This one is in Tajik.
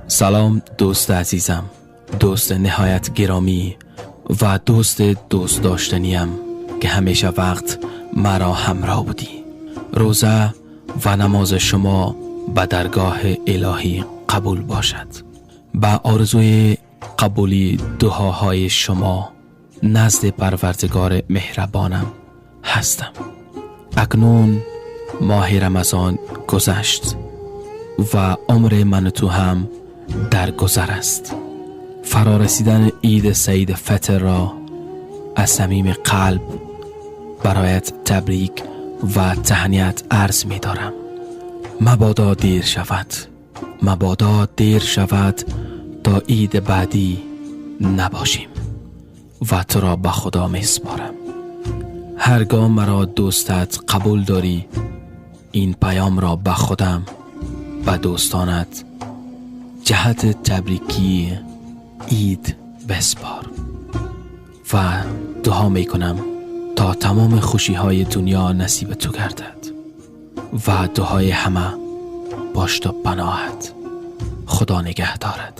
Салом, дӯсти азизам, дӯсти ниҳоят гиромӣ ва дӯсти дӯстдоштаниам, ки ҳамеша вақт маро ҳамроҳ будӣ. Рӯза ва намози шумо ба даргоҳи илоҳӣ қабул бошад. Ба орзуи қабули дуоҳои шумо назди Парвардигори меҳрабонам ҳастам. Акнун моҳи Рамазон гузашт ва умри ман ту ҳам дар гузар аст. Фарорасидани Иди Саиди Фитрро аз самими қалб бароят табрик ва таҳният арз медорам. Мабодо дер шавад, мабодо дер шавад, то иди баъдӣ набошем ва туро ба Худо месупорам. Ҳаргоҳ маро дӯстат қабул дорӣ, ин паёмро ба худам, ба дӯстонат ҷиҳати табрики ид бисупор ва дуо мекунам, то тамоми хушиҳои дунё насиби ту гардад ва дуои ҳама пушту паноҳат. Худо нигаҳдорат.